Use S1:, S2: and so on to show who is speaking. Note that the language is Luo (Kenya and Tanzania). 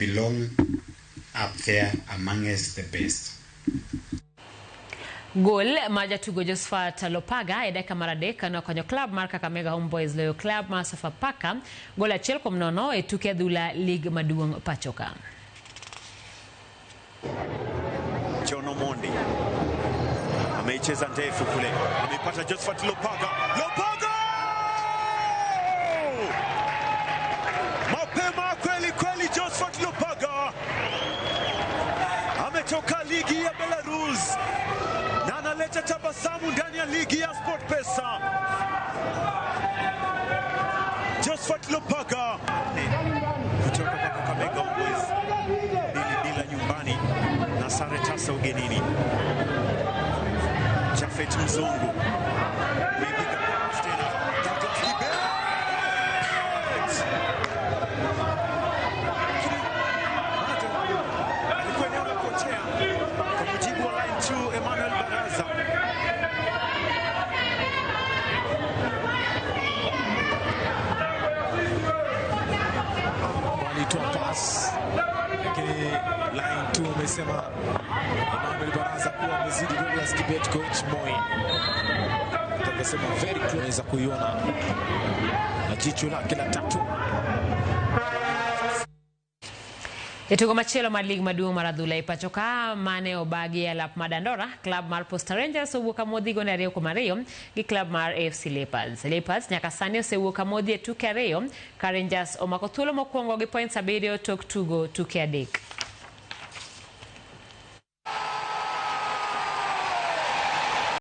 S1: Belong up there amongst the best.
S2: Gol ma jatugo Josephat Lopaga e dakika mar 3 nokonyo klab mar Kakamega Homeboyz loyo klab mar Sofapaka gol 1-0 e tuke adhula lig maduong' pachoka.
S3: John Omondi ameicheza ndefu kule, ameipata Josephat Lopaga. Lopaga! Mapema kweli kweli, Josephat Lopaga ametoka ligi ya Belarus na analeta tabasamu ndani ya ligi ya SportPesa. Josephat Lopaga kutoka kwa Kakamega Homeboyz, 2-2 nyumbani na sare tasa ugenini. Jafet Mzungu ameipiga tena, Douglas Kibet. Alikuwa eneo la kuotea kwa mujibu wa line 2 Emmanuel Baraza.
S4: Walitoa pass lakini line 2 amesema Emmanuel Baraza kuwa amezidi Douglas Kibet. Coach Moi atasema very close, anaweza kuiona na jicho lake la tatu.
S2: E tugo machielo mar lig maduong' mar adhula e pacho ka mane obagi e alap ma Dandora, klab mar Posta Rangers owuok amodhi gonde 2-2 gi klab mar AFC Leopards. Leopards nyaka sani osewuok amodhi e tuke 2 ka Rangers omako thuolo mokwongo gi points 7 tok tugo tuke 3.